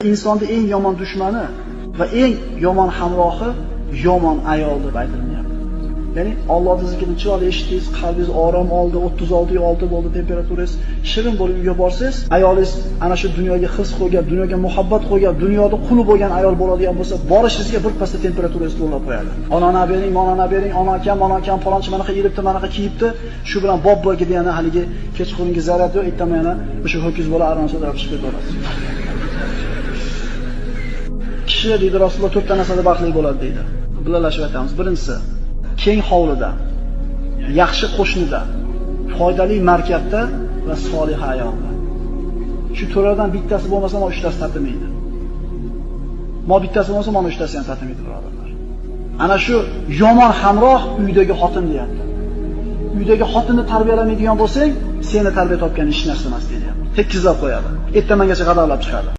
Insonni eng yomon dushmani va eng yomon hamrohi yomon ayol deb aytilyapti. Ya'ni Allohning zikrini chiroyli eshitdingiz, qalbingiz orom oldi, 36.6 bo'ldi temperaturangiz, shirin bo'lib uyga borsangiz, ayolingiz ana shu dunyoga his qo'ygan, dunyoga muhabbat qo'ygan, dunyoda quli bo'lgan ayol bo'ladigan bo'lsa, borishingizga bir pasda temperaturangiz to'lab qo'yadi. Onani bering, monani bering, ona akam, mana akam, palonchi manaqa yeyibdi, manaqa kiyibdi, shu bilan bobboga yana haligi kechqurungi zaryad yo'q, ertaman yana o'sha ho'kiz bola aronsa yopishib ketaverasiz. Kishi deydi Rasululloh to'rtta narsada baxtli bo'ladi deydi. Billalashib aytamiz. Birinchisi, keng hovlida, yaxshi qo'shnida, foydali markabda va solih ayolda. Shu to'rtdan bittasi bo'lmasa, mana uchtasi tatimaydi. Mo bittasi bo'lmasa, mana uchtasi ham tatimaydi, birodarlar. Ana shu yomon hamroh uydagi xotin deyapti. Uydagi xotinni tarbiyalamaydigan bo'lsang, seni tarbiya topgan hech narsa emas deyapti. Tekkizlab qo'yadi. Ertamangacha g'adablab chiqadi.